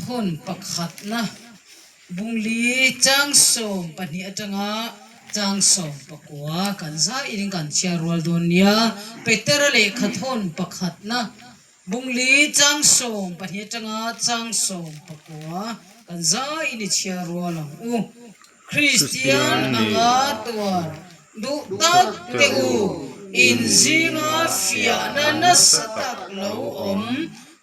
thawn pakhatna Bungli chang 12 atanga chang 19 kan zaiin kan chhiar rual dawn nia. Petera lehkha thawn pakhatna Bungli chang 12 atanga chang 19 kan zaiin i chhiar rual ang u. Kristian anga tuar duh tak teh u, in zinga fiahna nasa tak lo awm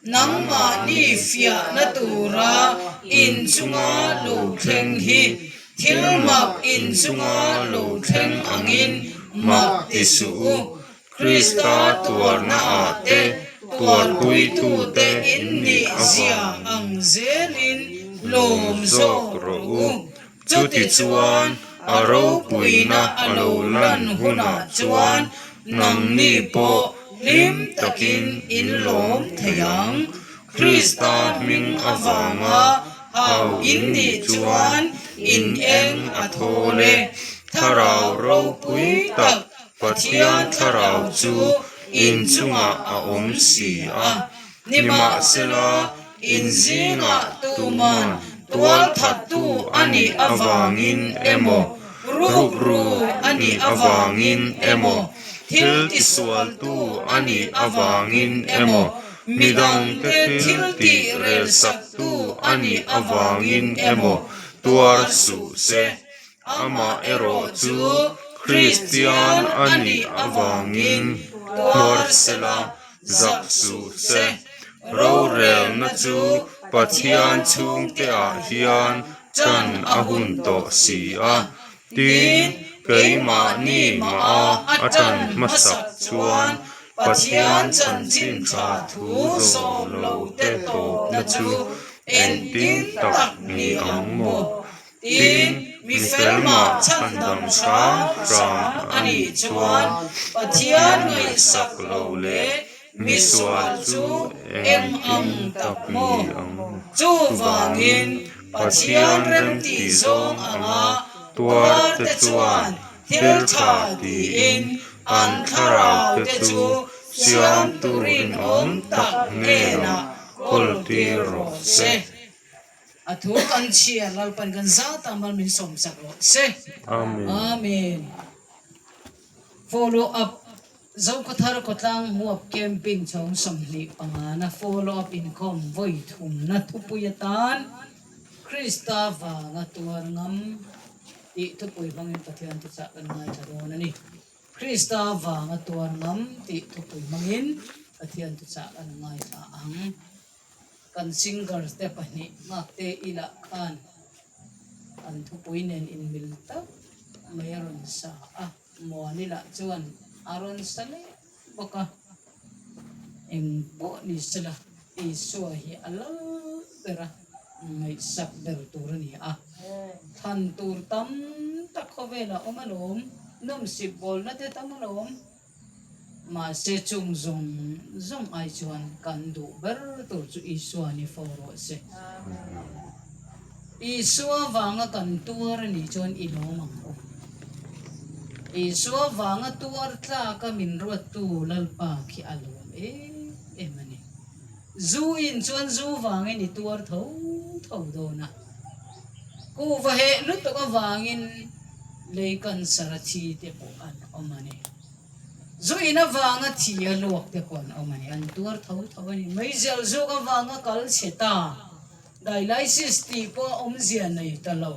Nangmahni fiahna tura in chunga lo thleng hi thil mak in chunga lo thleng angin mak ti suh u. Krista tuarnaah te tuarpuitute in nih zia ang zelin lawm zawk rawh u. Chutichuan, a ropuina a lo lan hunah chuan nangni pawh hlim takin in lawm thei ang. Krista hming avanga hau in nih chuan in eng a thawl e. Thlarau ropui tak Pathian Thlarau chu in chungah a awm si a. Nimahsela, in zingah tuman tualthattu a nih avangin emaw, rukru a nih avangin emaw, thil tisualtu a nih avangin emaw, midangte thil tih relsaktu a nih avangin emaw tuar suh se. Amah erawh chu Kristian a nih avangin tuar sela zak suh se. Rorelna chu Pathian chhungteah hian tan a hun tawh si a, tin, keimahni mah a tan hmasak chuan Pathian chanchin tha thu zawm lote tawpna chu engtin tak ni ang maw? Tin, mi fel mah chhandam hram hram a nih chuan Pathian ngaihsak lo leh mi sual chu eng ang tak maw? Chuvangin, Pathian remtih zawng anga tuarte chuan thil tha tiin an thlarau te chu Siamtu rinawm tak hnenah kawltir rawh se. A thu kan chhiar Lalpan kan zat a mal min sawm sak rawh se. Amen. Amen. Follow up Zokhawthar Khawtlang Huap Camping chhawng 25 na follow up inkhawm vawi thumna thupui atan Krista vanga tuar ngam tih thupui hmangin Pathian thuchah kan ngaithla dawn a ni. Krista vanga tuar ngam tih thupui hmangin Pathian thuchah kan ngaithla ang. Kan singers te pahnih nghakte ilah khan an thupui nen inmil tak mai a rawn sa a, Muanila chuan a rawn sa leh bawk a, eng pawh ni sela Isua hi a lal ber a, ngaihsak ber tur a ni a, thlan tur tam tak khawvelah awm alawm, nawmsip bawlna te tam alawm. Mahse chung zawng zawng ai chuan kan duh ber tur chu Isua ni fo rawh se. Isua vanga kan tuar a nih chuan i lawm ang u. Isua vanga tuar tlaka min ruattu Lalpa khi a lawm em em a ni. Zu in chuan zu vangin i tuar tho tho dawn a. Kuhva heh lutuk avangin lei cancer a thi te pawh an awm a ni. Zu in avanga thi a luak te pawh an awm a ni. An tuar tho tho a ni. Meizial zuk avanga kal chhe ta, dialysis tih pawh a awmzia nei ta lo.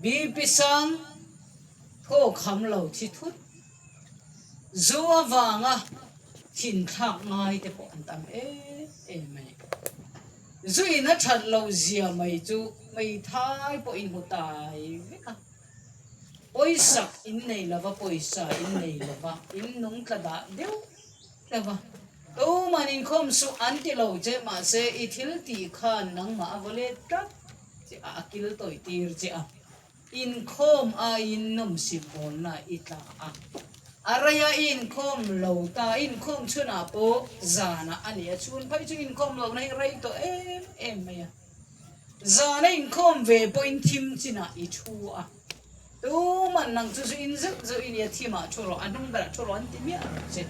BP sang thawk ham lo thi thut. Zu avanga thinthlak ngai te pawh an tam em em a ni. Zu in a that loh zia mai chu hmeithai pawh in hmu tai vek a, pawisak in nei lova, pawisa in nei lova, in nung tla dah deuh deuh a, tuman inkhawm suh an ti lo che mahse i thil tih khan nangmah a vaw let tlat che a, a kil tawih tir che a. Inkhawm aiin nawmsip bawnna i tla a, a reia i inkhawm lo ta, i inkhawm chhunah pawh zanah a ni a, chhun phei chu inkhawm lohna hi rei tawh em em mai a, zana inkhawm ve pawhin thim chinah i thu a, tuman nang chu zu in zeuh zeuh i nia thimah thu rawh, a hnung berah thu rawh an ti miah lo che.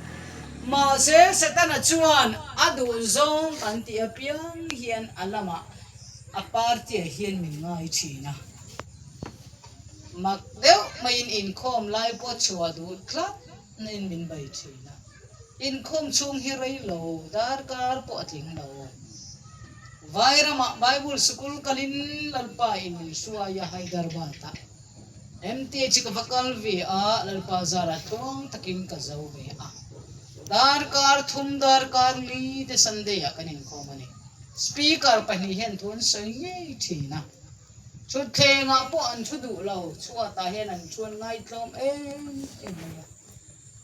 Mahse, Setana chuan a duh zawng kan tih apiang hian a lamah. A party-ah hian min ngai thin a. Mak deuh maiin inkhawm lai pawh chhuah duh tlat nain min bei thin a. Inkhawm chhung hi rei lo, darkar pawh a tling lo. Vai ramah Bible sikul kalin Lalpa in min hruai a Hyderabad-ah. MTH ka va kal ve a, Lalpa zarah tluang takin ka zo ve a. Darkar thum darkar li te Sunday-ah kan inkhawm a ni. Speaker pahnih hian thu an sawi ngei thin a. Thutthlengah pawh an thu duh lo, chhuatah hian an thu an ngaitlawm em em mai a.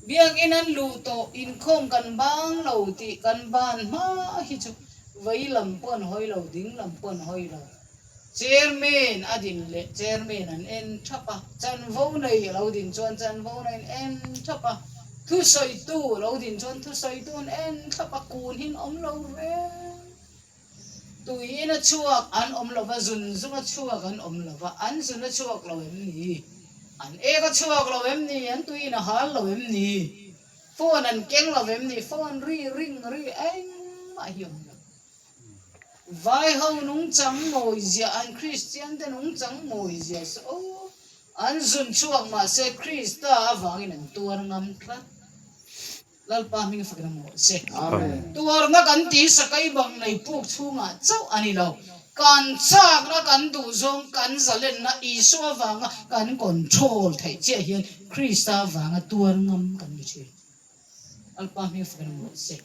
Biakinn an luh tawh, inkhawm kan bang lo tih kan ban hma hi chu vei lam pawh an hawi lo, ding lam pawh an hawi lo. Chairman a din leh chairman an en thap a, chanvo nei a lo din chuan chanvo nei an en thap a, thusawitu a lo din chuan thusawitu an en thlap a, kun hi an awm lo reng. Tuiin a chhuak an awm lo va, zun zung a chhuak an awm lo va, an zun a chhuak lo em ni? An ek a chhuak lo em ni? An tuiin a hal lo em ni? Phone an keng lo em ni? Phone ri ring ri engmah hi a awm lo. Vaiho nungchang mawizia an Kristiante nungchang mawizia saw aw an zun chhuak mahse Krista avangin an tuar ngam tlat. Lalpa hming fakin a mawh che. Tuarna kan tih sakai bang nei puk chhungah chauh a ni lo. Kan chakna kan duhzawng kan zalenna Isua avanga kan control theih chiah hian Krista avanga tuar ngam kan ni thin. Lalpa hming fakin a mawh che.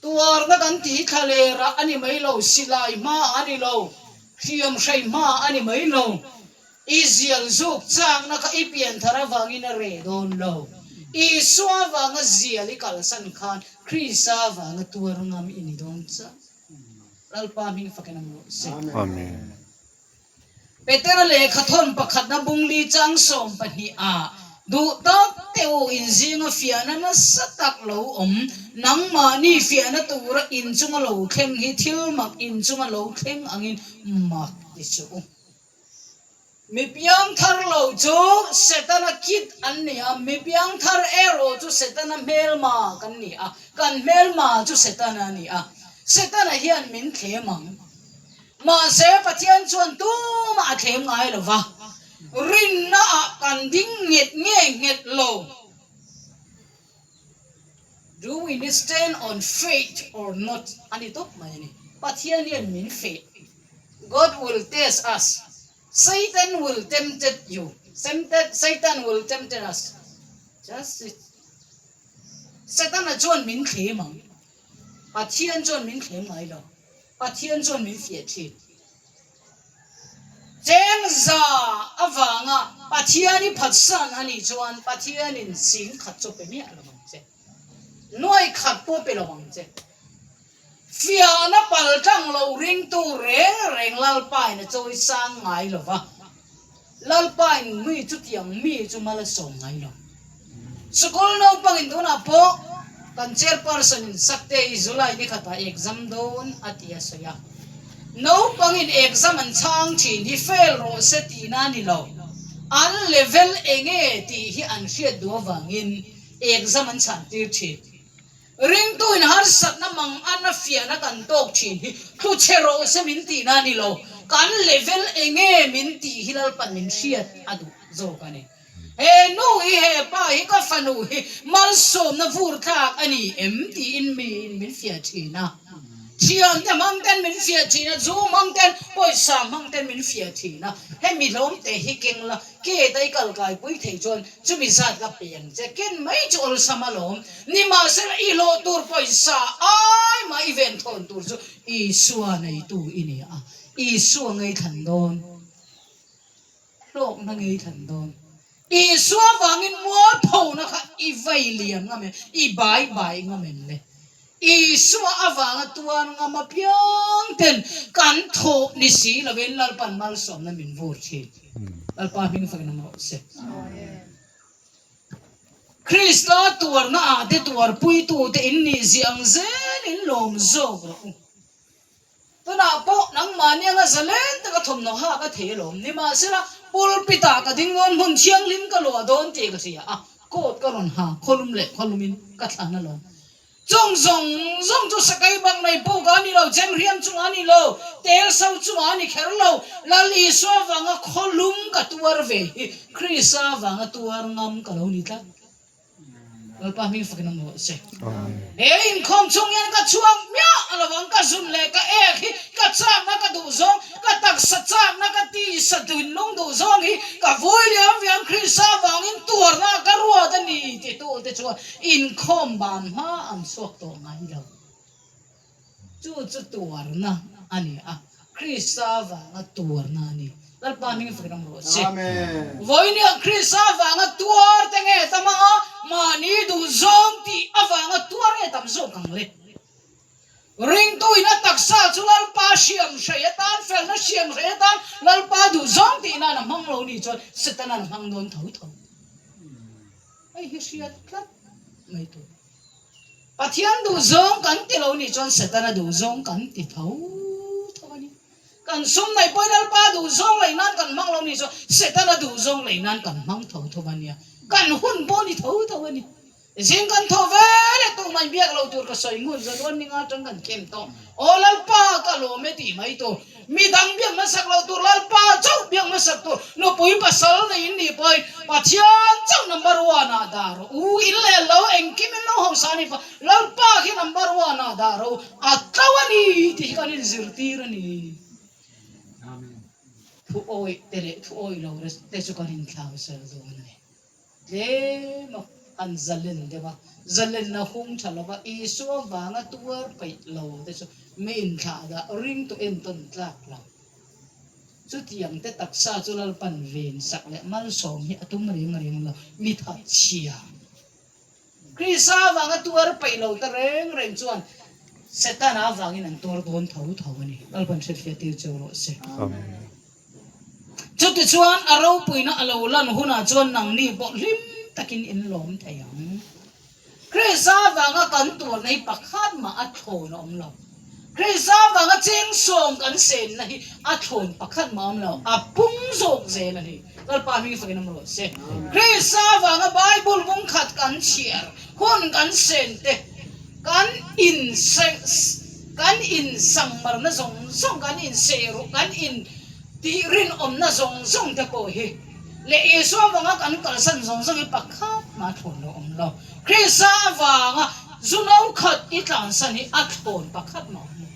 Tuarna kan tih thla lerah a ni mai lo, silai hmaah a ni lo, hriamhrei hmaah a ni mai lo. I zial zuk chakna kha i pianthar avangin a reh dawn lo. Isua avanga zial i kalsan khan Krista avanga tuar ngam i ni dawn chiah. Lalpa hming fakin a mawh se. Amen. Petera lehkha thawn pakhatna bungli chang 12 ah duh tak te u inzinga fiahna nasa tak lo awm, nangmahni fiahna tura inchunga lo thleng hi thil mak inchunga lo thleng angin mak ti suh u. Mi piangthar lo chu Setana kit an ni a, mi piangthar erawh chu Setana hmelma kan ni a, kan hmelma chu Setana a ni a. Setana hian min thlem ang. Mahse, Pathian chuan tumah a thlem ngai lo va, rinnaah kan ding nghet nge nghet lo. Do we need stand on faith or not a ni tawp mai a ni. Pathian hian min feh. God will test us, Satan will tempted you, Satan will tempted us. Just it. Setana chuan min thlem ang. Pathian chuan min thlem ngai lo. Pathian chuan min fiah thin. Cheng za avanga Pathian i phatsan a nih chuan Pathianin sing khat chu pe miah lo ang che. Nuai khat pawh pe lo ang che. Fiahna paltlang lo ringtu reng reng Lalpain a chawi sang ngai lo va, Lalpain mi chutiang mi chu mal a sawm ngai lo. Sikul naupangin tunah pawh kan chairperson in Sakte hi July ni khatah exam dawn a ti a sawi a. Naupangin exam an chhang thin hi fail rawh se tihna a ni lo. An level enge tih hi an hriat duh avangin exam an chhan tir thin. Ringtuin harsatna mang an a fiahna kan tawk thin hi thu chhe rawh se min tihna a ni lo, kan level enge min tih hi Lalpan min hriat a duh zawk a ni. He nu hi he pa hi ka fanu hi malsawmna vur thlak a ni em tiin miin min fiah thin a, thiante hmang ten min fiah thin a, zu hmang ten, pawisa hmang ten min fiah thin a, hemi hlawmte hi keng la, Ke dai kal kaipui thei chuan chumi zat ka pe ang che, ken mai chu awlsam alawm. Nimahsela i hlawh tur pawisa ai mah i ven thawn tur chu Isua neitu i ni a, Isua ngei thlan dawn, hlawkna ngei thlan dawn. Isua vangin mualphona kha i vai liam ngam em, i bai bai ngam em le? Isua avanga tuar ngam apiang ten kan thawh ni si lovin Lalpan malsawmna min vur thin. Lalpa hming fakin awm rawh se. Krista tuarna ah te tuarpuitute in nih zia ang zel in lawm zawk rawh u. Tunah pawh nangmahni anga zalen taka thawmhnaw hak a thei alawm. Nimahsela, pulpit ah ka ding dawn, hmun thianghlim ka luah dawn tih ka hria a, coat ka rawn ha, khawlum leh khawlumin ka thlan alawm. Chung zawng zawng chu sakei bak nei puk a ni lo, chem hriam chungah a ni lo, tel so chungah a ni kher lo. Lal Isua vanga khawlum ka tuar ve hi Krista vanga tuar ngam ka lo ni tlat. Lalpa hming fakin awm rawh se. He inkhawm chhung hian ka chhuak miah a lovang, ka zun leh ka ek hi ka chakna ka duh zawng, ka taksa chakna ka tisa thinlung duh zawng hi ka vui liam viam Krista vangin tuarna ka ruat a ni ti tu te chuan inkhawm ban hma an chhuak tawh ngai lo. Chu chu tuarna a ni a, Krista vanga tuarna a ni. Lalpa hming fakin awm rawh se. Vawinia Krista vanga tuar te nge tam a, mahni duhzawng tih avanga tuar nge tam zawk ang le? Ringtuin a taksa chu Lalpa hriam hrei atan, felna hriam hrei atan Lalpa duhzawng tih nan a hmang lo ni chuan Setana'n a hmang dawn tho tho. Hei hi hriat tlat mai tur. Pathian duhzawng kan ti lo nih chuan Setana duhzawng kan ti tho tho a ni. Kan sum neih pawhin Lalpa duhzawng lei nan kan hmang lo nih chuan Setana duhzawng lei nan kan hmang tho tho a nia. Kan hun pawh ni tho tho a ni. Zing kan thaw ve leh tumah inbiak lo tur ka sawi ngun zan ruan ninga atang kan khem tawh. Aw Lalpa ka lawm e tih mai tur. Midang biak hmasak loh tur Lalpa chauh biak hmasak tur nupui pasal nei in nih pawhin Pathian chauh number one ah dah rawh u in leh lo engkim in lo hausa a ni pa Lalpa khi number one ah dah rawh u a tlo a ni tih hi kan inzirtir a ni. Thu awih te leh thu awih lo te chu kan inthlau zel dawn a ni. Tlem a han zalen deuh a, zalenna hung tha lova Isua vanga tuar peih lo te chu mi inthlah dah ring tu entawn tlak lo. Chutiang te taksa chu Lalpan ven sak leh malsawm hi a tum reng reng lo, mi thatchhia. Krista vanga tuar peih lo te reng reng chuan Setana avangin an tuar dawn tho tho a ni. Lalpan hriatfiah tir cheu rawh se. Amen. Chutichuan a ropuina a lo lan hunah chuan nangni pawh hlim takin in lawm thei ang. Krista vanga kan tuarna hi pakhat mah a thlawn a awm lo. Krista vanga chengsawm kan senna hi a thlawn pakhat mah a awm lo, a pung zawk zel a ni. Lalpa hming fakin awm rawh se. Krista vanga Bible bungkhat kan chhiar hun kan sen te, kan in kan in sangmarna zawng zawng kan in sehruh kan in tih rinawmna zawng zawng te pawh hi leh Isua avanga kan kalsan zawng zawng hi pakhat mah a thlawn lo awm lo. Krista avanga zu no khat i tlansan hi a thlawn pakhat mah awm lo.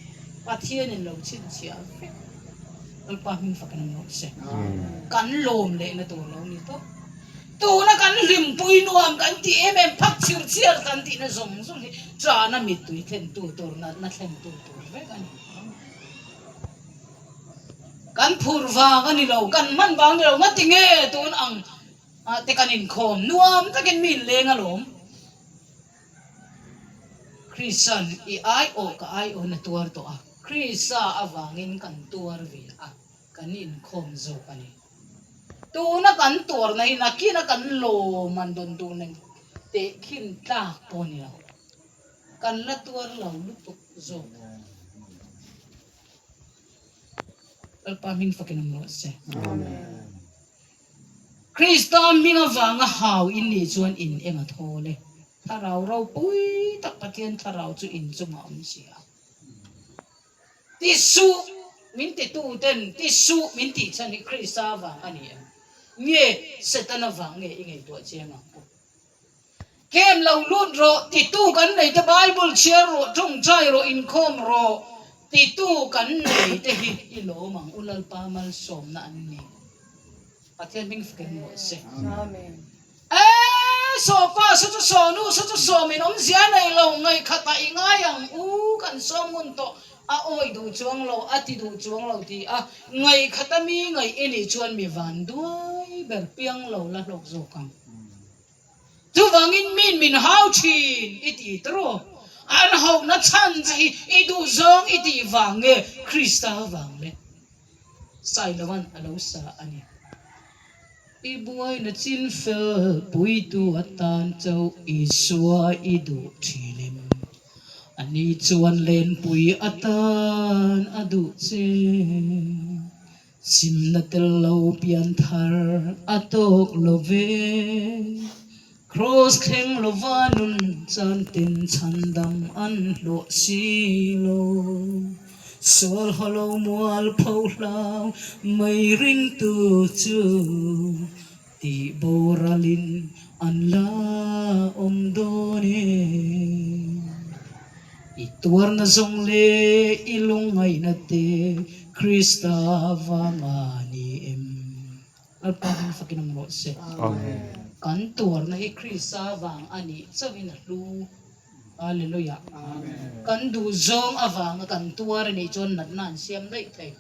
Pathianin lo chhinchhiah vek Lalpa hming fakin awm rawh se. Kan lawm lehna tur lo ni tawp. Tuna kan hlimpui nuam kan tih em em phak chhir chhiar kan tihna zawng zawng hi chana mittui thlentu tur natna thlentu tur vek a ni. Kan phur vang a ni lo, kan hman vang a ni lo, ngati nge tun ang ah te kan inkhawm nuam takin mi inleng alawm. Krista'n i aiawh ka aiawhna tuar tawh a, Krista avangin kan tuar ve a, kan inkhawm zawk a ni. Tuna kan tuarna hi nakina kan lawm an dawn tur nen tehkhin tlak pawh a ni lo. Kan la tuar lo lutuk zawk. Lalpa hming fakin awm rawh se. Krista hming avanga hau in nih chuan in eng a thawl e. Thlarau ropui tak Pathian thlarau chu in chungah awm si a. Ti suh min titu ten ti suh min tih chhan hi Krista vang a ni em? Nge Setana vang nge i ngaihtuah chiang ang u? Kem lo lut rawh titu kan nei te Bible chhiar rawh tawngtai rawh inkhawm rawh titu kan nei te hi i lawm ang u Lalpa malsawmna an ni. Pathian hming fakin rawh se. Amen. Ee saw pa saw chu saw nu saw chu sawm in awmzia nei lo ngaihkhat ah i ngai ang u kan sawm ngun tawh a awi duh chuang lo a ti duh chuang lo ti a ngaihkhat a mi ngaih i nih chuan mi van duai ber piang lo la hlawk zawk ang. Chuvangin min min hau thin i ti tawh an hauhna chhan che hi i duh zawng i tih vang nge Krista vang le Sailoan a lo sa a ni. I buaina chin fel puitu atan chauh Isua i duh thin em? Ani chuan lenpui atan a duh che. Simna tel lo pian thar a tawk lo ve. Kraws thleng lova nun chan ten chhandam an hlawh si lo. Sual haw lo mual pho hlau mai ringtu chu tih boralin an la awm dawn e. I tuarna zawng leh i lungngaihna te Krista vanga ni em? Lalpa hming fakin awm rawh se. Kan tuarna hi Krista vang a nih chauhin a hlu. Hallelujah. Kan duh zawng avanga kan tuar a nih chuan natna an siam daih thei.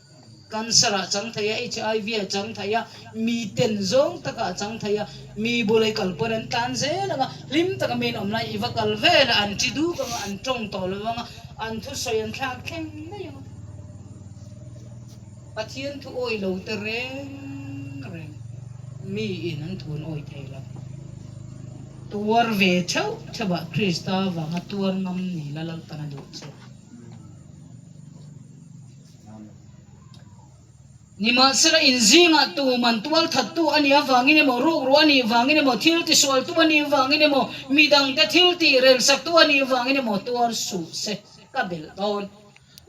Cancer ah chang thei a, HIV ah chang thei a, mi ten zawng takah a chang thei a, mi bula i kal pawn an tlan zel ang a, hlim taka mi an awm lai i va kal vel a, an chi duk ang a, an tawng tawh lo ang a, an thusawi an thlak thleng daih ang a. Pathian thu awi lo te reng reng mi in an thu an awi thei lo. Tuar ve theuh theuh ah Krista vanga tuar ngam ni la Lalpan a duh che. Nimahsela inzingah tuman tualthattu a nih avangin emaw, rukru a nih vangin emaw, thil tisualtu a nih vangin emaw, midangte thil tih relsaktu a nih vangin emaw tuar suh se ka belh dawn.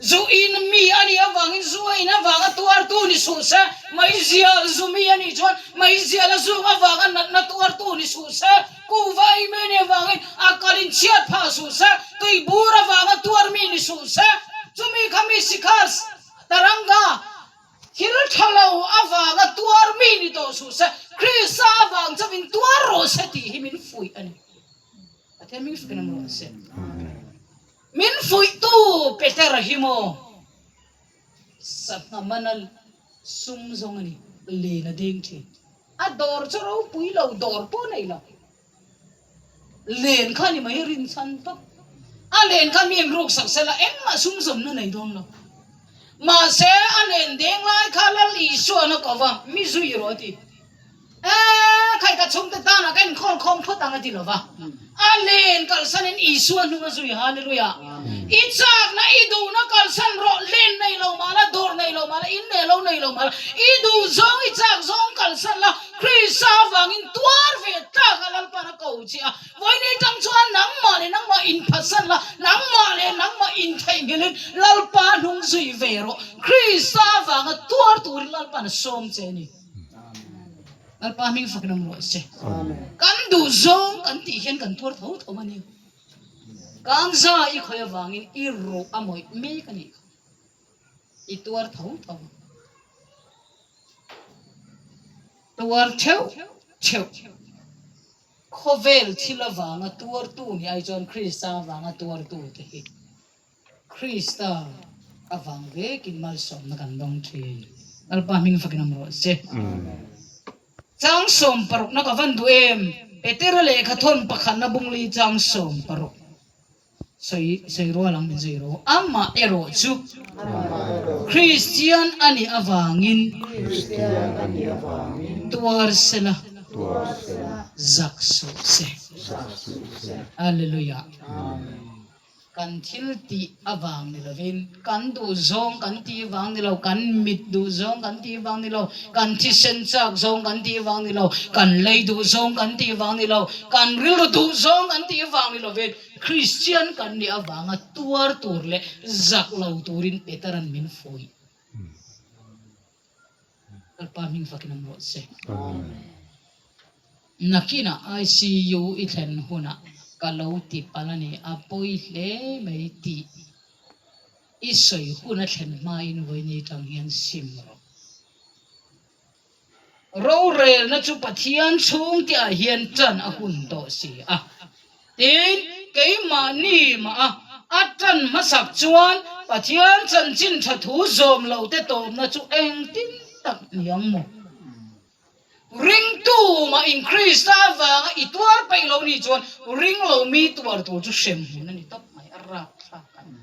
Zu in mi a nih avangin zu a in avanga tuartu ni suh se, meizial zu mi a nih chuan meizial a zung avanga natna tuartu ni suh se, kuhva ei mi a nih avangin a kal in chhiat phah suh se, tui bur avanga tuar mi ni suh se, chumi kha mi sikhar taranga thil tha lo avanga tuar mi ni tawh suh se, Krista avang chauhin tuar rawh se tih hi min fuih a ni. Pathian hming hrukin awm rawh se. Min fuihtu Petera hi maw sangha mana sum zawng a ni, len a deng thin. A dawr chu ropui lo, dawr pawh nei lo. Len kha ni mai rinchhan tawp. A len kha mi in ruk sak sela engmah sum zawmna nei dawn lo. Mahse a len deng lai kha Lal Isuan a ko va, mi zui rawh a ti. Eee, khai ka chhungte tanah ka inkhawl khawm phawt ang a ti lo va. A len kalsanin Isua hnung a zui, Hallelujah! I chakna, i duhna kalsan rawh, len nei lo mah la, dawr nei lo mah la, in nei lo nei lo mah la, i duh zawng, i chak zawng kalsan la, Krista avangin tuar ve tlak a Lalpan a ko che a. Vawiin atang chuan nangmah leh nangmah inphatsan la, nangmah leh nangmah intheihnghilhin Lalpa hnung zui ve rawh, Krista avanga tuar turin Lalpan a sawm che a ni. Lalpa hming fakin awm rawh se. Kan duh zawng kan tih hian kan tuar tho tho a ni. Kangza i khawi avangin i ruh a mawih mek a nih kha. I tuar tho tho. Tuar theuh theuh. Khawvel thil avanga tuartu nih ai chuan Krista avanga tuartu te hi Krista avang vekin malsawmna kan dawng thin. Lalpa hming fakin awm rawh se. Chang sawm parukna ka van duh em? Petera lehkha thawn pakhatna bungli chang 16 sawi sawi rual ang min zui rawh. Amah erawh chu Kristian a nih avangin tuar sela zak suh se. Hallelujah. Kan thil tih avang ni lovin, kan duhzawng kan tih vang ni lo, kan mit duhzawng kan tih vang ni lo, kan thisen chak zawng kan tih vang ni lo, kan lei duhzawng kan tih vang ni lo, kan rilru duhzawng kan tih vang ni lovin, Kristian kan nih avanga tuar tur leh zak lo turin Petera'n min fuih. Lalpa hming fakin awm rawh se. Nakinah ICU i thlen hunah ka lo ti palh a ni, a pawi hle mai tih i sawi hun a thlen hmain vawiin tang hian sim rawh. Rorelna chu Pathian chhungte ah hian tan a hun tawh si a. Tin, keimahni mah a a tan hmasak chuan Pathian chanchin tha thu zawm lo te tawpna chu engtin tak ni ang maw? Ringtu mah in Krista avanga i tuar peih lo nih chuan ring lo mi tuar tur chu hrem hmun a ni tawp mai, a rapthlak a ni.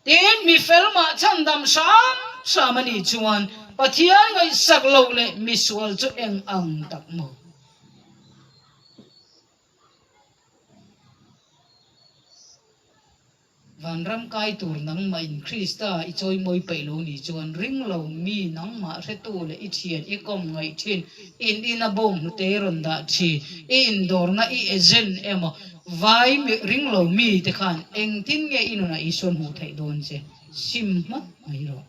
Tin, mi fel mah chhandam hram hram a nih chuan Pathian ngaihsak loh leh misual chu eng ang tak maw? Vanram kai tur nangmah in Krista i chawimawi peih lo ni chuan ring lo mi nangmah hretu leh i thian i kawm ngaih thin in ina bawng hnute rawn dah thin i indawrna i agent emaw vai ring lo mi te khan engtin nge i nunah Isuan hmuh theih dawn che sim hmak mai rawh.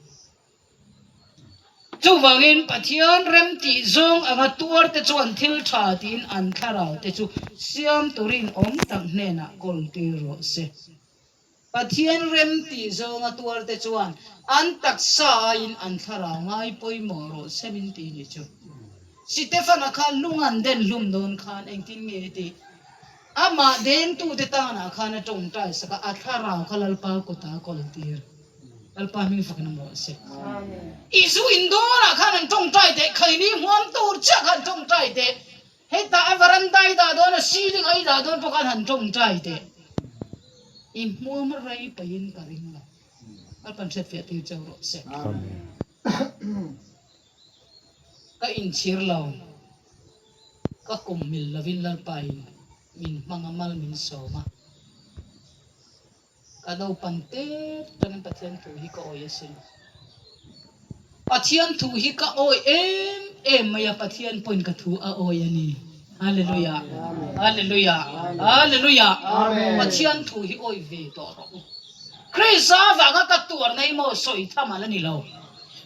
Chuvangin Pathian remtih zawng anga tuarte chuan thil tha tiin an thlarau te chu siam turin awm tak hnenah kawl tir rawh se. Pathian remtih zawnga tuarte chuan an taksa aiin an thlarau ngai pawimawh rawh se min ti ni chu. Sitefana kha lung an den hlum dawn khan engtin nge tih amah dengtute tanah khan a tawngtai sak a, a thlarau kha Lalpa kutah a kawl tir. Lalpa hming fak in rawh se. I zu in dawnah khan an tawngtai teh, khaini hmuam tur chiah khan tawngtai teh, hetah a varanda i dah dawn a ceiling a i dah dawn pawh khan han tawngtai teh. I hmuam rei peihin ka ring lo. Lalpan hriatfiah tir cheu rawh se. Ka inchhir lo, ka kum mil lovin Lalpa in min hmang a mal min sawm a. Ka naupan tep tangin Pathian thu hi ka awih asin. Pathian thu hi ka awih em em mai a, Pathian pawhin ka thu a awih a ni. Hallelujah! Hallelujah! Hallelujah! Pathian thu hi awih ve tawh rawh u. Krista avanga ka tuarna hi maw sawi tham a la ni lo.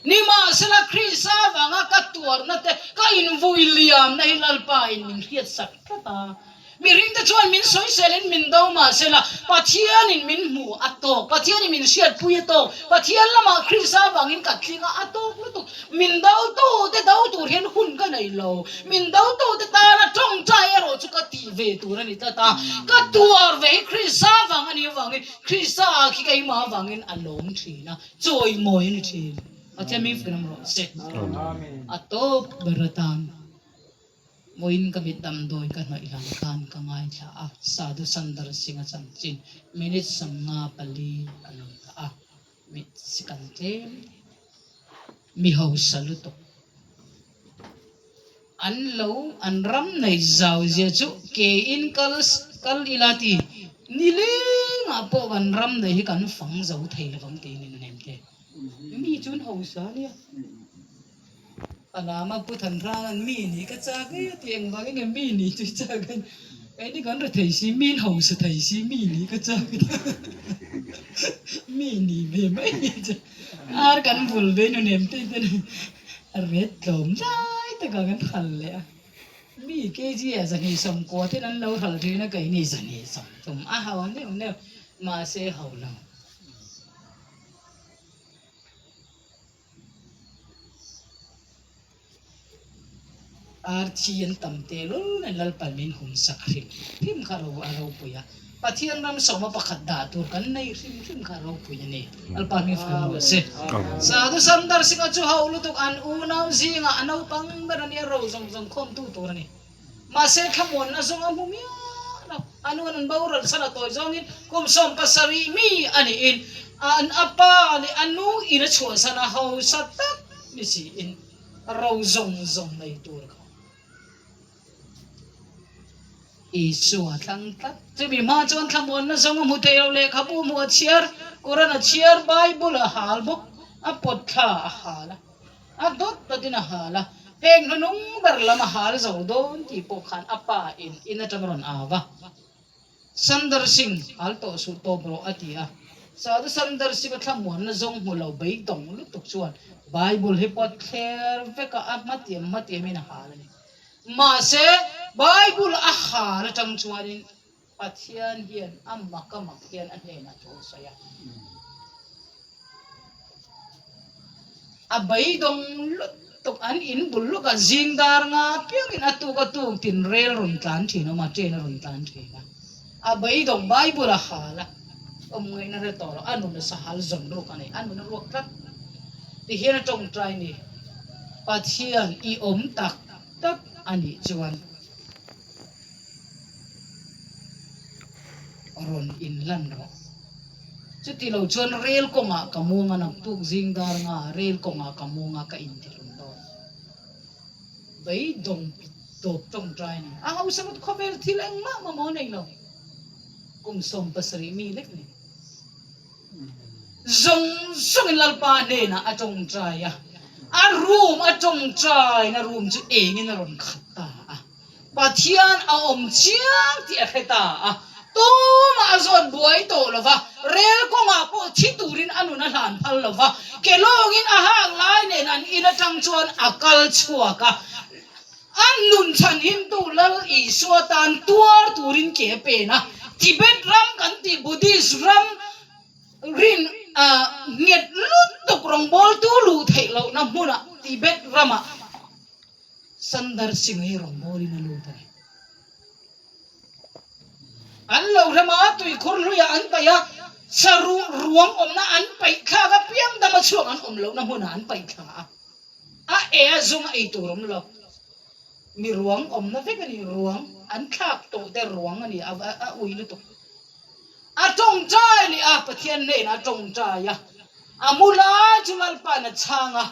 Nimahsela Krista avanga ka tuarna te, ka invui liamna hi Lalpa in min hriatsak tlat a. Mihringte chuan min sawiselin min do mahsela Pathianin min hmu a tawk, Pathianin min hriatpui a tawk, Pathian lamah Krista avangin ka tling a, a tawk lutuk. Min dotute do tur hian hun ka nei lo, min dotute tana tawngtai erawh chu ka tih ve tur a ni tlat a, ka tuar ve hi Krista avang a nih avangin Krista ah khi keimah avangin a lawm thin a, chawimawi a ni thin. Pathian min fak rawh se. A tawp ber atan. Vawiin ka mit damdawi ka hnawih hlan khan ka ngaithla a, Sadhu Sundar Singh-a chanchin minute 54 a lo dah a, mit sikan tlem mi hausa lutuk an lo an ram nei zau zia chu kein kal kal ila ti nilengah pawh kan ram nei hi kan fang zo thei lovang tiin in hnem te mi chu an hausa ania. A lam a pu than rang an mi nih ka chak e a ti engvang enge mi nih chu i chak a keini kan ri thei si mi in hausa thei si mi nih ka chak mi nih ve mai chu ar kan vul ve nu nem te ten a ret tlawm lai takah kan hal leh a mi kg ah 290 ten an lo hal thin a keini 230 a hau neuh neuh mahse ho lo. Arthi an tam te lul nen Lalpan min hum sak hrim hrim kha ro a ropui a, Pathian ram sawma pakhat dah tur kan nei hrim hrim kha ropui a ni. Lalpa hming fai rawh se. Sadhu Sundar Singh-a chu hauh lutuk an unau zingah a naupang ber a nia ro zawng zawng khawmtu tur a ni. Mahse thlamuanna zawng a hmu miah lo. A nu an boral chhan a tawi zawngin kum 70 mi a niin an a pa leh a nu in a chhuahsan a hausa tak ni siin ro zawng zawng nei tur kha Isua thlang tlat. Chumi hma chuan thlamuanna zawng a hmu thei lo, lehkhabu hmuh a chhiar, Quran a chhiar, Bible a hal bawk, a pawt thla a hal a. A dawt dawtin a hal a, heng hnunung ber lam a hal zo dawn tih pawh khan a pa in in atang rawn au a, Sundar Singh, hal tawh suh tawp rawh a ti a. Sadhu Sundar Singh a thlamuanna zawng hmu lo beidawng lutuk chuan Bible hi pawt thler vek a, a hmatiam hmatiamin a hal a ni. Mahse, Bible a hal atang chuanin Pathian hian a mak a mak hian a hnenah thu a sawi a. A beidawng lutuk an in bul lawkah zing dar nga piangin a tuk a tuk tin rel rawn tlan thin a awm a, train a rawn tlan thin a. A beidawng Bible a hal a, awm ngaihna hre tawh lo, a nun a sahal zawn ruk a nei, a nun a ruak tlat. Tihian a tawngtai ni, Pathian i awm tak tak a nih chuan, rawn inlan rawh. Chuti lo chuan rel kawngah ka muang a, naktuk zing dar nga rel kawngah ka muang a ka intihlum dawn. Beidawng pit tawp tawngtai a ni. A hausa lut khawvel thil engmah mamawh a nei lo. Kum 70 mi lek ni. Zawng zawngin Lalpa hnenah a tawngtai a, a room a tawngtaina room chu engin a rawn khat ta a. Pathian a awm chiang tih a hre ta a, tumah a zawt buai tawh lo va, rel kawngah pawh thi turin a nun a hlan phal lo va, ke lawngin a hak lai nen an in atang chuan a kal chhuak a, a nun chhanhimtu Lal Isua tan tuar turin ke a pen a, Tibet ram kan tih Buddhist ram rin nghet lutuk rawngbawltu luh theih lohna hmunah Tibet ramah Sundar Singh hi rawngbawlin a lut a ni. An lo hrem a, tuikhur hluiah an paih a, saruh ruang awmna an paih thlak a, piang dama chhuak an awm lohna hmunah an paih thla a. A e a zung a ei tur awm lo. Mi ruang awmna vek a ni, ruang an thlak tawh te ruang a ni, a ui lutuk. A tawngtai leh a, Pathian hnenah a tawngtai a, a mu lai chu Lalpa'n a chhang a,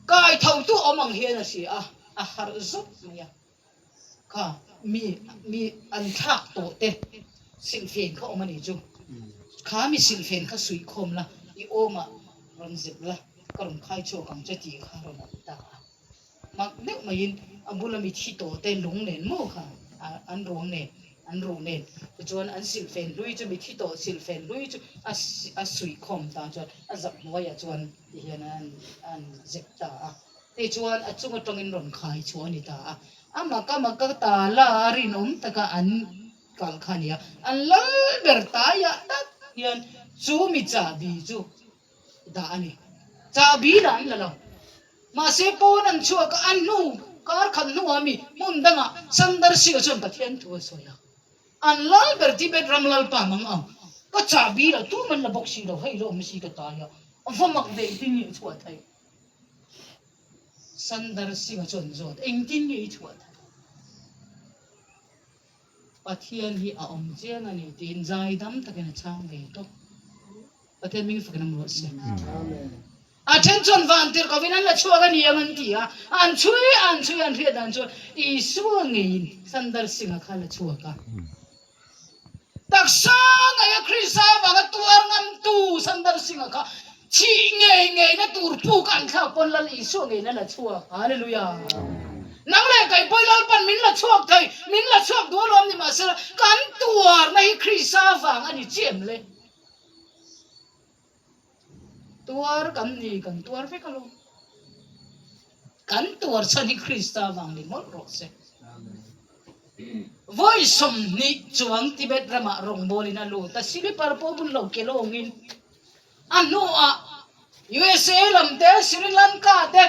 Kaithotu awm ang hian a hria a, a harh zawk mai a. Kha mi mi an thlak tawh te silhfen kha awm a nih chu. Kha mi silhfen kha suihkhawm la, i awmah rawn zep la, ka rawn khai chhuak ang che tih kha rawn awm ta a. Mak deuh maiin a bula mi thi tawh te lung nen maw kha an ruang nen an ruh nen tichuan an silhfen hlui chu mi thi tawh silhfen hlui chu a a suihkhawm ta chuan a zap hnuaiah chuan ti hian an an zep ta a, tichuan a chung atangin rawn khai chhuah a ni ta a, a mak a mak a ta la a rinawm taka an kal kha a ni a, an lal ber taiah tak hian chu mi chahbi chu dah a ni, chahbi lah an la lo, mahse pawn an chhuak a, a hnu kar khat hnuah mi hmun dangah Sundar Singh-a chuan Pathian thu a sawi a. An lal ber Tibet ram lalpa mang ang. Ka chahbi lo, tu man la bawk si lo, hei lo awm si ka tai a, va mak ve engtin nge i chhuah theih? Sundar Singh-a chuan zawt, engtin nge i chhuah theih? Pathian hi a awm chiang a ni tiin zaidam takin a chhang ve tawp. Pathian hming fakin a mu rawh se. A then chuan van tirh kovin an la chhuak a ni ang an ti a, an chhui an chhui an hriat dan chuan Isua ngeiin Sundar Singh-a kha la chhuak a. Taksa ngeia Krista avanga tuar ngamtu Sundar Singh-a kha thih ngei ngeina tur puk an thlak pawn Lal Isua ngeiin a la chhuak. Hallelujah! Nang leh kei pawh Lalpan min la chhuak thei, min la chhuak duh alawm ni mahsela kan tuarna hi Krista avang a ni chiah em le? Tuar kan ni, kan tuar vek alawm. Kan tuar chhan hi Krista vang ni mawlh rawh se. Vawi 20 chuang Tibet ramah rawngbawlin a lut a, silipar pawh bun lo ke lawngin a hnuah USA lam te, Sri Lanka te,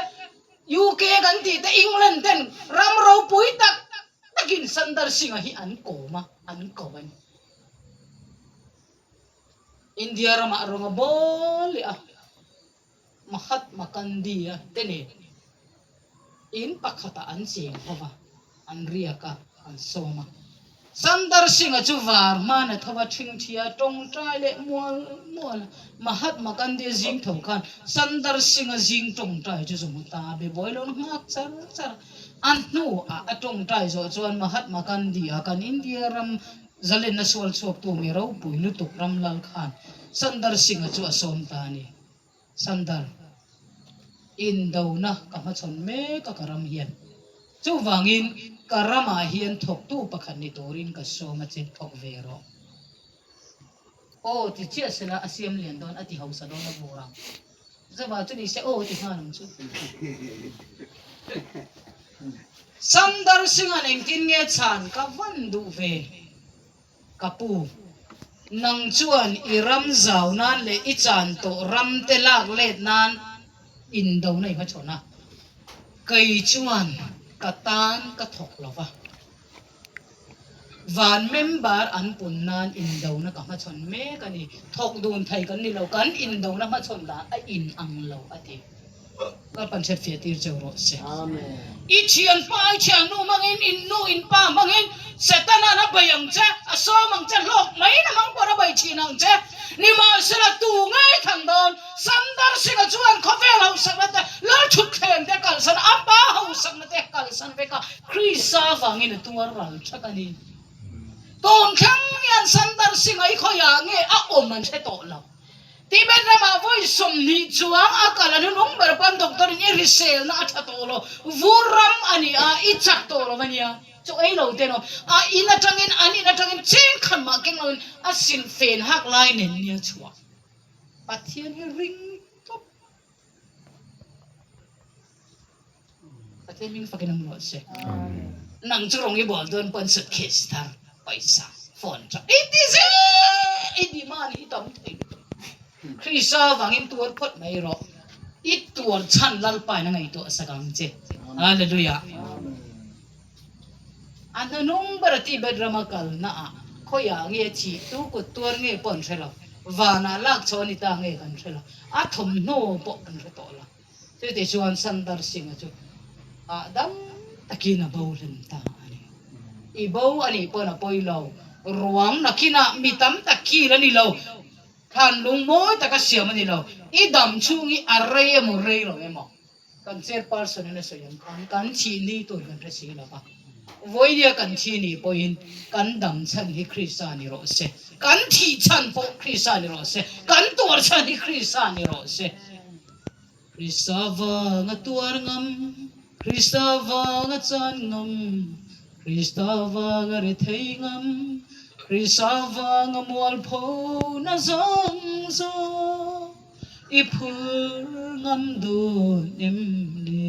UK kan tih te, England ten ram ropui tak takin Sundar Singh-a hi an kawm a, an ko a ni. India ramah rawng a bawl leh a, Mahatma Gandhi-a te nen in pakhatah an cheng ho va, an riak a, an sawm a. Sundar Singh-a chu var hman a tho a, ṭhingṭhia tawngtai leh mual mual a. Mahatma Gandhi-a zing tho khan Sundar Singh-a zing tawngtai chu zawm ta a, be buai lo nghak char char a. A hnuah a tawngtai zawh chuan Mahatma Gandhi-a kan India ram Zalenna sual chhuaktu mi ropui lutuk Ramlal khan Sundar Singh-a chu a sawm ta a ni. Sundar, indona ka hmachhawn mek a ka ram hian. Chuvangin ka ramah hian thawktu pakhat ni turin ka sawm a che, thawk ve rawh. Aw ti chiah sela a siam lian dawn a ti hausa dawn a vur ang. Zova chu ni se aw ti nghal ang chu. Sundar Singh-a'n engtin nge chhan ka van duh ve? Ka pu, nang chuan i ram zau nan leh i chan tawh ram te lak let nan indona i hmachhawn a, kei chuan ka tan ka thawk lo va. Van member an pun nan indona ka hmachhawn mek a ni. Thawk dun thei kan ni lo, kan indona hmachhawn dan a in ang lo a ti. Lalpan hriat fiah tir cheu rawh se. I thianpa, i thiannu hmangin, in nu, in pa hmangin Setana'n a bei ang che, a sawm ang che, hlawk mai na hmang pawh a bei thin ang che. Nimahsela tu ngei than dawn Sundar Singh-a chuan khawvel hausakna te, Lalthutthleng te kalsan, a pa hausakna te kalsan vek a, Krista vangin a tuar ral thak a ni. Tun thleng hian Sundar Singh-a i khawiah nge a awm an hre tawh lo. Tibet ramah vawi 20 chuang a kal a hnunung ber pawn doctor in i hriselna a tha tawh lo, vur ram a ni a, i chak tawh lo a nia. Chaw ei lo te no, a in atangin an in atangin cheng khan mah keng loin a silfen hak lai nen nia chhuah. Pathian hi ring tawp. Pathian hming fakin awm rawh se. Nang chu rawng i bawl dawn pawn suitcase thar, pawisa, phone tha i ti zel i demand hi tam thei lutuk. Krista vangin tuar phawt mai rawh. I tuar chhan Lalpa in a ngaihtuah sak ang che. Hallelujah. A hnunung ber a Tibet rama kalna ah khawiah nge thih tu kut tuar nge pawh an hre lo. Vanah lak chho a ni ta nge kan hre lo. A thawmhnaw pawh kan hre tawh lo. Chutih chuan Sundar Singh-a chu hahdam takin a bo hlen ta a ni. I bo a nih pawn a pawi lo. Ruang nakinah mi tam tak kil a ni lo. Thlan lung mawi taka siam a ni lo. I dam chhung hi a rei emaw rei lo emaw kan chairperson in a sawi ang khan kan thih ni tur kan hre si lo va. Vawinia kan thi nih pawhin kan dam chhan hi Krista ni rawh se. Kan thih chhan pawh Krista ni rawh se. Kan tuar chhan hi Krista ni rawh se. Krista vanga tuar ngam, Krista vanga chan ngam, Krista vanga rethei ngam, Krista vanga mualpho na zawng zawng i phur ngam dun em le?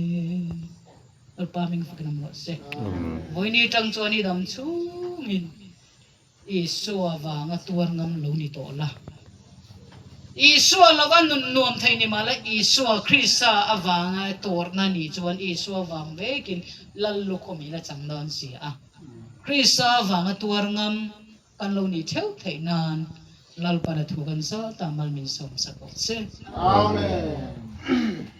Lalpa hming fakin awm rawh se. Vawiini tang chuan i dam chhungin Isua vanga tuar ngam lo ni tawh la. Isua lova nun nuam thei ni mah la, Isua Krista avanga tuarna ni chuan Isua vang vekin Lal lukhum in a chang dawn si a. Krista avanga tuar ngam kan lo nih theuh theih nan Lalpana thu kan zal ta mal min sawm sak awk che. Amen.